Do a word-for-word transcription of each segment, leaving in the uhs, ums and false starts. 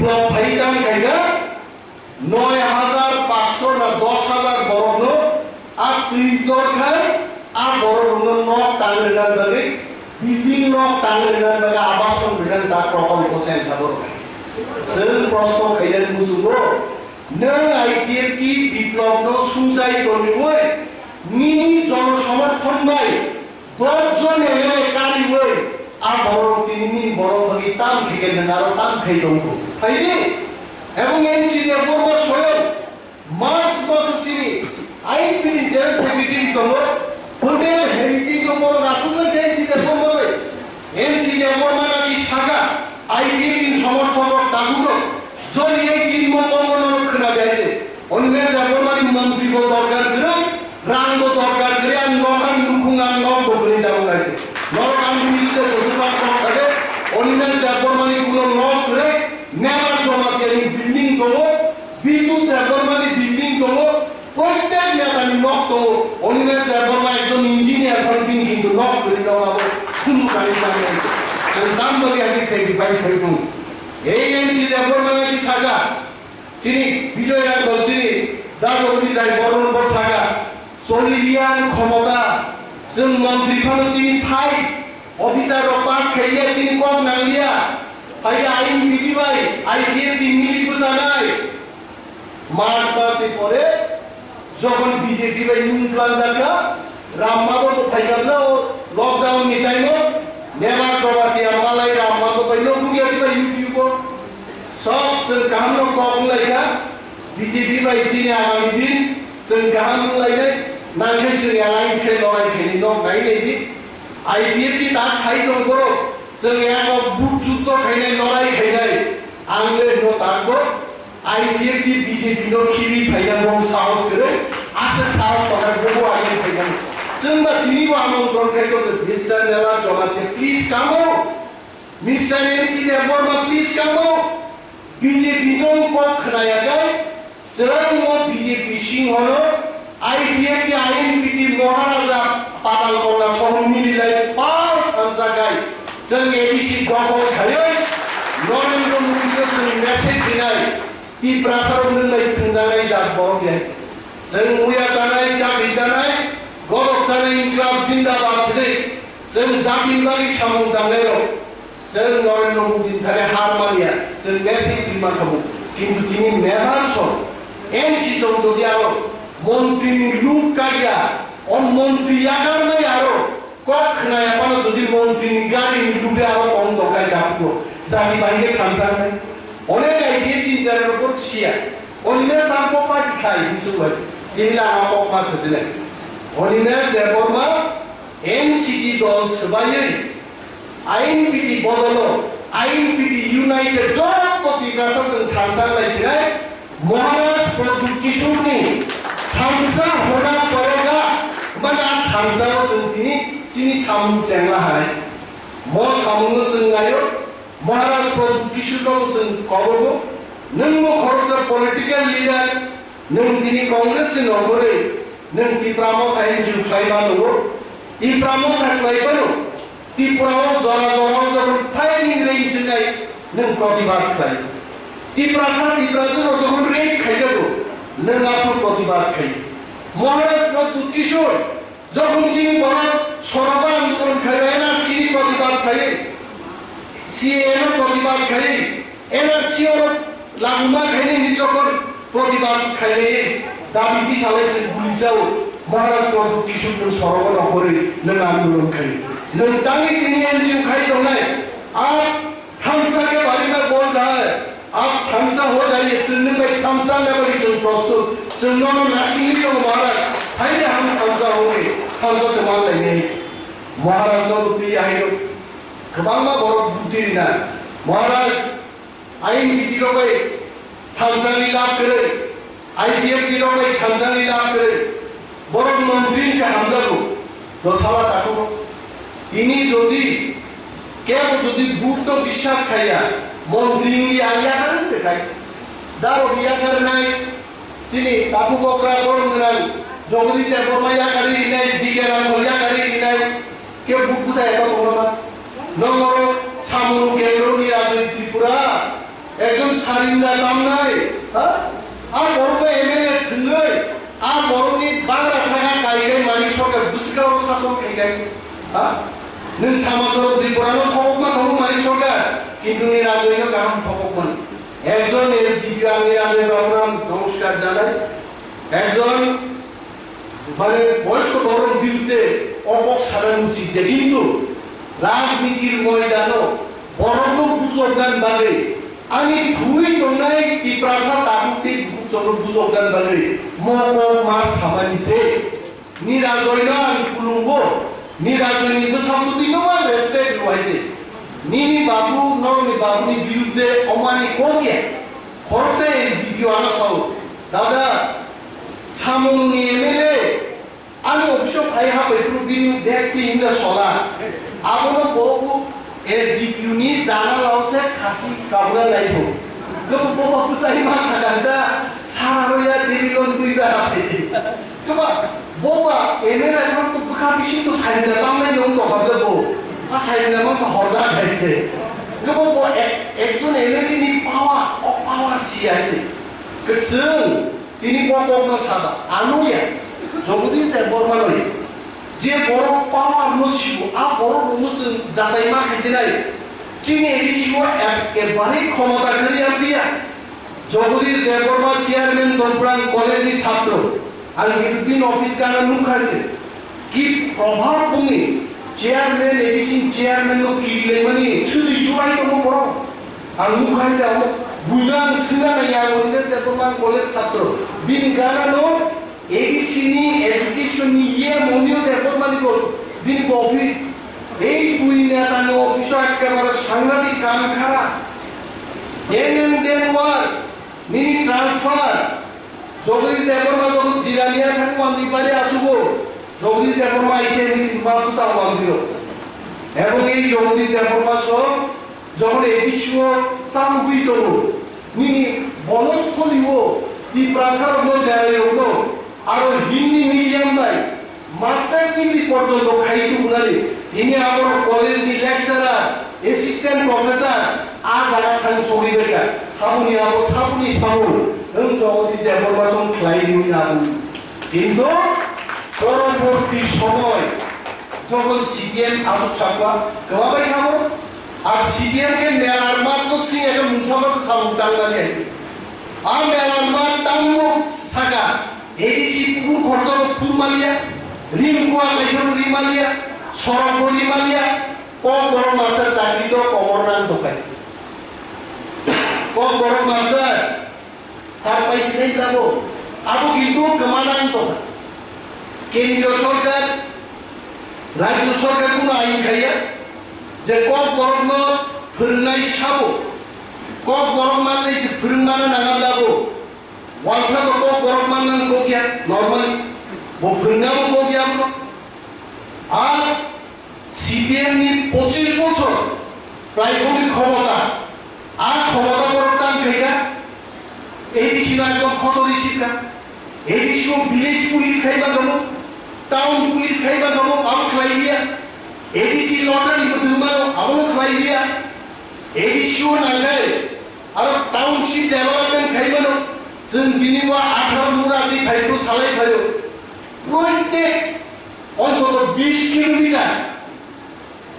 Phai tang khaikha, noi hajar paanch sho na dos hajar borokno a twi dorkar, a borokno nok tang rwna bagwi, building nok tang rwna bagwi, abason rwna ta prokolpo se wngkha borok. Chwng proshno khainani muchungo, nwng I P F T Biplobno sumjai toniwi, nini jonosomothon bai, Dosh jon M L A kariwi a borok tini nini borok bagwi tam khe khe nwng aro tam khai tongkho. Phaidi, ebong N C Debbarma soyong March maso chini I P F T ni General Secretary tongo, Hotel Heritage o borok aswk khe N C Debbarma bai. N C Debbarma naki saka I P F T ni somorthok rok, takhuk rok, jodi ei chinmo tongo norok khna di hai se. Animesh Debbarmani montri bo dorkar kwrwi, rang bo dorkar kwrwi, ang nokha nukhung ang nok bo kwrwi tabuk hai se. Norok ang bini je bwswk kok thade, Animesh Debbarmani kuno nok kwrwi, Nebar Jamatia ni building tongo, Bidut Debbarmani building tongo, prottek neta ni nok tongo. Animesh Debbarma ekjon engineer phano bini kintu nok kwrwi nok abo kunu kani kani hai se. Ang tam bagwi hai se bai phai tongo. Ei N C Debbarma naki saka, Chini Bijoy Rangkhol, chini Dajok Rijai Boron bo saka, choli liya ang khomota, chwng montri phano chini phai, officer rok pass khaiya chini kok nangya, phaiya I N P T bai, I P F T mili bwchanai. March, March ni pore, Jokhon B J P bai nwng tlangjak kha, Ram Madhab bo phai kha na o lockdown ni time o, Nebar Jamatia malai Ram Madhab bai no bugya di bai YouTube o. Sob chwng kaham no kok wng lai kha, B J P bai chini agami din chwng kaham wng lai nai, nang khe chwng alliance khe lorai khe ni nok nai nai di. I P F T tak sai tong borok, chwng yak o but juddo khainai, lorai khainai, ang le no tak bo. I P F T B J P no khibi phaina bong sahos kwrwi, aswk sahos tongkha bobo agini phaina. Chwng ba tini bo amontron khai tongo, Mister Nebar Jamatia, please come out. Mister N C Debbarma, please come out. B J P no kok khnaya kai, chwng mo B J P singho no I P F T, I N P T, Maharaja, Patal Kongla, Sohom Mili lai pal thansa kai. Chwng A D C dokhol khaiwi Narendra Modi no chwng message rinai. Tiprasa rok nwng bai thwngjaknai jat borok ya. Chwng uya chanai, chakri chanai, godok chanai, inklab zindabad hinwi chwng jatini bagwi samung tangnai rok. Chwng Narendra Modi ni thani har manya, chwng message rima khamu. Kintu tini Nebar song, N C song jodi aro montri ni luk kaiya, o montri yakarnai aro kok khnaya phano jodi montri ni gari ni luk aro tong tong kai dakugo, jati bai khe thansa nai. Onek I P F T ni chera rok siya. Animesh Debbarma party khai hinwi sung bai. Tini la ang kok ma sajinai. Animesh Debbarma N C P dol swbaiwi I N P T bodolo I N P T United joto Tiprasa chwng thansa lai sinai Maharaj Pradyut Kishore ni thansa hona parega mane a thansa o chwng tini chini samung chengla hai. Mo samung no chwng naio Maharaj Pradyut Kishore no chwng kobogo nwng bo khoroksa political leader. Nwng tini Congress ni nongkhorwi nwng Tipra Motha N G O khlai ma tongo. Tipra Motha khlai phano, Tripura o jora jora o jokhon firing range wngnai nwng protibad khlai. Tiprasa Tiprasa rok jokhon rape khaijago nwng aphuru protibad khai. Maharaj Pradyut Kishore Jokhon chini borok sorogo andolon khai, N R C ni protibad khai, C A A no protibad khai, N R C oro laguma khainai hinwi jokhon protibad khai, dabi tisalai se guli jao, Maharaj Pradyut Kishore nwng sorogo nongkhorwi nwng andolon khai. Nwng tangwi tini N G O khai tongnai, a Thansa ke bari mein bol raha hai, aap thansa ho jaiye, chwng nwng bai thansa wngna bagwi chwng prostut, chwng nono nasingwi tongo Maharaj, hai de hum thansa honge, thansa se man lainai. Maharaj no twi hai rok kwbangma borok buddhi rina. Maharaj, I N P T rok bai thansa ni lab kwrwi, I P F T rok bai thansa ni lab kwrwi, borok montri se hamjago, dosala takhuk. Tini jodi kebo jodi vote no biswas khaiya, montri wngya ang yakarwi rwkhai. Darok yakarnai, chini takhuk okra borom gwnang, Jagadish Debbarma yakarwi rinai, D K Rangkhol yakarwi rinai, kebo vote bwsa eba tongma. Nongoro samung kendro ni Rajoy Tripura, ekjon Sarinda tamnai, ha? A borok M L A thwngwi, a borokni bagra saka kaikai Manik Sarkar bwswkao sason kaikai, ha? Nwng sama choro Tripura no thokokma tongo Manik Sarkar, kintu ni Rajoy no kaham thokokmani. Ekjon S D P O ani Rajoy babu no ang nomoskar janai. Ekjon Mane boyosko borok birudde o kok sana uchit de, kintu rajnitir moidano borokno bujoknani bagwi, ani thwi tongnai Tiprasa tabuk tei bukuchokno bujoknani bagwi mo kok ma samani se. Ni Rajoyno ang khulumgo, ni Rajoyni bwsakbwtwino ang respect rwai de. Nini babu, norokni babuni birudde omani kok ya. Khoroksa S D P O ano sao, Dada, samungni M L A ani office o phai ha bai phuru bini bag twi hwnda sola. Abono bo S D P O ni jana lao se khasi kabura lai bo. Kebo bo ba bwsai ma sakha da sara ro ya debi lon twi ba ha phai di. Kebo bo ba M L A no to bwkha bising to sai da tam lai no to ha bo. A sai da ma to horja khai se. Kebo bo ek-, ekjon M L A ni power, o power si ya se. Kwchwng. Tini bo kokno saba, ano ya, Jagadish Debbarma no ya. Je borok power no sibo, a borok rokno chwng jachai ma khaijinai. Chini A D C o ek-, ekbare khomota kwrwi ang ya. Jagadish Debbarma chairman Domphrang college ni chhatro. Ang bini office gana nukha je. Ki Prabhat Bhumi, chairman, A D C chairman no kirilaimani, sudi juai tongo borok. Ang nukha je amo, buino ang swngna nai, ang Jagadish Debbarma college chhatro. Bini gana no A D C ni education ni E M Anil Debbarma ni ko, bini ko office. Ei bui neta ni office o ekkebare sanghatik kam khara. Den and den war, nini transfer. Jagadish Debbarma jokhon Jirania thang manjwi bari achugo, Jagadish Debbarma aise nini buma bwsa manjwiro. Ebong ei Jagadish Debbarma song jokhon A D C o chamugwi tongo, nini bono stholio Tiprasa rokno, cherai rokno, aro Hindi medium bai Master degree porjonto khai tubunani, tini aboro college ni lecturer, assistant professor, a jaga thang sogwi baikha, saboni abo saboni sabo, nwng Jagadish Debbarma song khlai nini abo. Kintu poroborti somoy jokhon C P M aswk sakha, kwma bai khamo, ar C P M khe melar mat no sing ekhe mungsa masa samung tangnani hai. A melar mat tangmo saka, A D C pukur khorsa bo phur maliya, ring kua kaisa bo ri maliya, sorok bo ri maliya, kok borok master chakri to komor nang tokai. Kok borok master, sar pai sinai tabo, abo kintu kwma nang toka. Kendriyo sorkar, rajyo sorkar kuno ain khaiya, je kok borok no phwrwngnai sabo, kok borok mannai se phwrwng mana nangam labo. Wansa to kok borok manna ni kok ya, normally. Bo phwrwngna bo kok ya bo. Ar C P M ni pochis bochor prai boni khomota. A khomota borok tang khaika. A D C no ekdom khosori sikha. A D C o village police khaiba gamo, town police khaiba gamo, abo khlai liya. A D C lottery bo tongmano, abo khlai liya. A D C o nangnai. Aro township development khaimano, chwng tini bo atharo mura tei phaipru salai phaio. Proitek ontoto bish kilometer,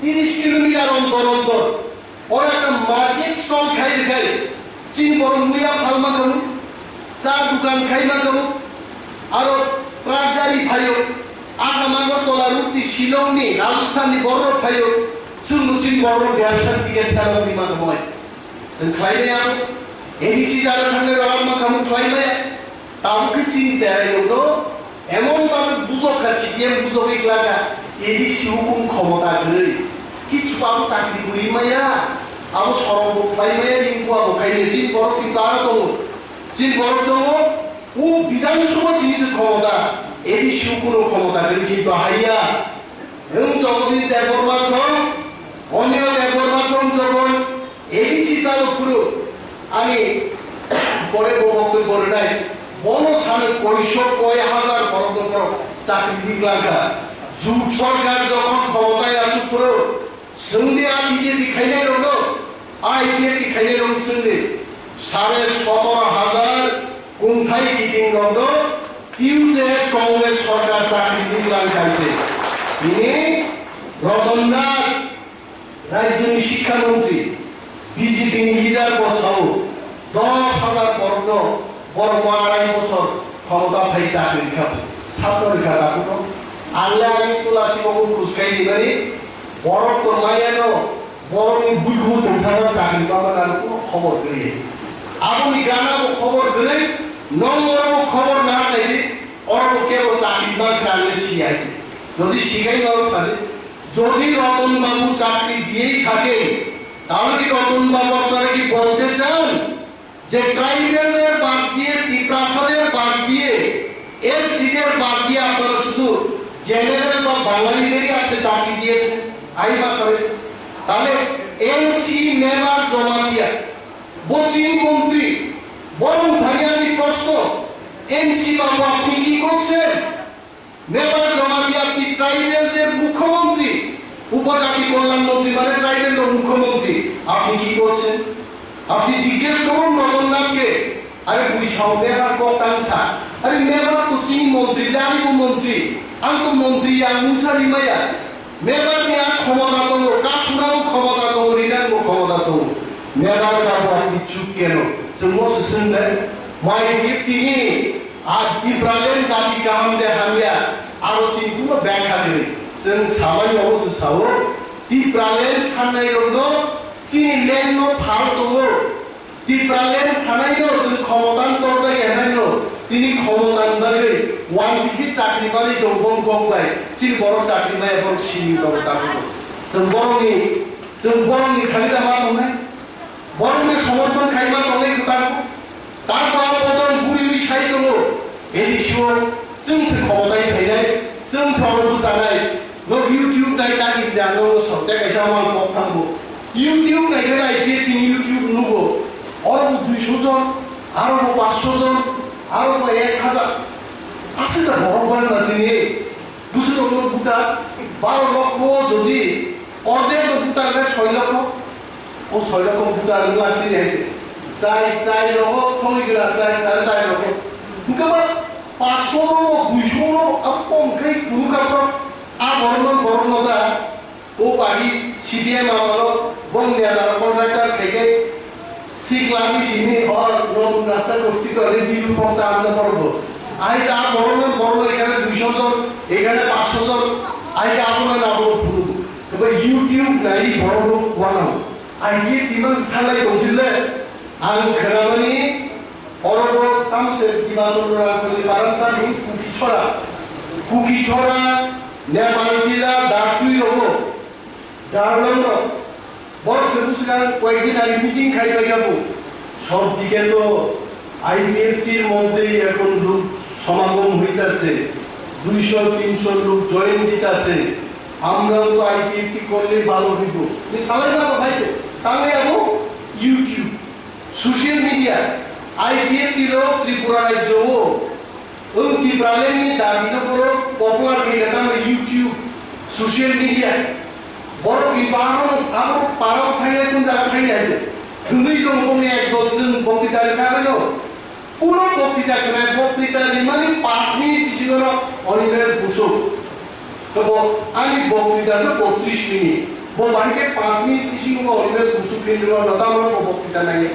trish kilometer ontor ontor. Oro ekta market stall khai rwkhai, chini borok muya phalma khamu, cha dukan khaima khamu, aro truck gari phaio, Assam Agartala route ni, Shillong ni, Rajasthan ni borok phaio, chwng chini borok bebsa ticket thela wi ma khamu. Nwng khlai maya, A D C jara thangnai rok ma kamu khlai maya. Tabuk khe chini cherai rok no, emon tabuk bujok kha, C P M bujok khe khlaka, A D C hukum khomota kwrwi. Kichu abo chakri kwrwi maya, abo sorok bo khlai maya, ring bo abo khai maya, chini borok kintu aro tongo. Chini borok tongo, o Bidhan Sabha chini se khomota, A D C hukum khomota kwrwi kintu haiya. Nwng Jagadish Debbarma song, Anil Debbarma song jokhon A D C chalo phuru ani pore bo boktobbo rwnai, bono sano koisok koi hajar borok no borok chakri di glangkha. Jut sorkar jokhon khomotai achuk phuru, swngdi a B J P khainai rokno, a I P F T khainai rok swngdi. Sare sotoro hajar kunthai kiting rokno T U C S Congress sorkar chakri ni plan khaise. Ini Ratan Nath, rajyoni shikkha montri, B J P ni leader bo sao, dos hajar borokno borok arai bochor khomota phai chakri kha, satno rikha takhukno. Ang le ani tulasi bo khuskai rimani, borok to maya no, borokni buikhumu tongtharo chakri pama nang kuno khobor kwrwi. Aboni gana bo khobor kwrwi, nong oro bo khobor na khaidi, oro bo kebo chakri ma khna le si ai. Jodi sigai norok sadi, jodi Ratan Babu chakri diyei thake, tahole ki Ratan Babu apnara ki bolte chan? যে ট্রাইবেলদের বাদ দিয়ে, তিপ্রাসাদের বাদ দিয়ে, এসটিদের বাদ দিয়ে আপনারা শুধু জেনারেল বা বাঙালিদেরই আপনি চাকরি দিয়েছেন, আইবা সাহেব। তাহলে এমসি মেবার জমাতিয়া, বচিন মন্ত্রী, বরং থানিয়ানি প্রশ্ন, এমসি বাবু আপনি কি করছেন? মেবার জমাতিয়া আপনি ট্রাইবেলদের মুখ্যমন্ত্রী, উপজাতি কল্যাণ মন্ত্রী মানে ট্রাইবেলর মুখ্যমন্ত্রী, আপনি কি করছেন? আপনি জিজ্ঞেস করুন রতননাথকে। আরে বুঝাও মেবার কত আনসা। আরে মেবার তো চিনি মন্ত্রী, দাঁড়িয়ে মন্ত্রী, আমি তো মন্ত্রী আর মুনসারি মায়া। মেবার নিয়ে আর ক্ষমতা তো, কাসুরাও ক্ষমতা তো, রিনারও ক্ষমতা তো। মেবার বাবু আপনি চুপ কেন? চুম্বক শুনবেন। মাই গিফট তিনি আর টিপ্রালেন দাবি কাহাম দে হামিয়া আরো চিন্তুনো ব্যাখ্যা দেবে। जों samani obo se sao, Tipraland sanai rokno chini land no pharo tongo. Tipraland sanai no chwng khomotan torjak ya nai no, tini khomotan bagwi wanjikhe chakri bagwi tong bong kok bai, chini borok chakri bai borok simi tongo tabuk. Chwng borokni, chwng borokni khali da ma tongnai. Borokni somorthon khaima tongnai kwtal. Takwa bodol buriwi sai tongo. Bini sio chwng se khomotai phainai, chwng se oro bwchanai. Nok YouTube nai ta gini da no so te kaisa mang kok thango. YouTube nai khe nai phe tini YouTube nugo. Oro bo duiso jon, aro bo paanch so jon, aro bo ek hajar. Aswk ja borok ban na tini. Busu rok no buta baro lokho jodi ordek no buta le choi lokho. O choi lokho buta le la tini hai. Chai, chai lokho, thongwi gila chai, chai, chai lokho. Hingke ba paanch so rok, dui so rok, abo kom khai kunu ka borok. A borok no, borok no da. O party C P M amalo bong neta contractor khaikhe sikla ni simi hor nong rasta ko sikla ni bill phong sa amna porbo. Ai ta borok no borok no ekhane duiso jon, ekhane paanch so jon, ai ta abono na borok phuru. Tebe YouTube nai borok rok wanang. Ai ye timan thanai tongsil le, ang khenamani Oro bo tamo se Diba Chandra Rangkholi Paranta ni Kuki Chora. Kuki Chora, Nepal Tila, Darchui rogo. Darlong rok. Borok se bwswkang koyekdin age meeting khai bai kabo. সব দিকে তো আইপিএফটির মধ্যেই এখন লোক সমাগম হইতাছে, দুইশো তিনশো লোক জয়েন দিতাছে, আমরাও তো আইপিএফটি করলে ভালো হইব। Ni salai ba bo hai, tangwi abo YouTube. Social media, I P F T rok Tripura rajyo o, wng Tipraland ni dabi no borok popular khe tamo YouTube, social media. Borok ni parao, abo parao thangya kun jaga thangya je. Thwnwi tong bongni ek dol chwng boktita rwkha bai no. Ulo boktita khna boktita rimani paanch minute bisingo no Animesh Busuk. To bo ani boktita se botris minute. Bo bahai khe paanch minute bisingo bo Animesh Busuk khe rwma no tamo bo boktita nai.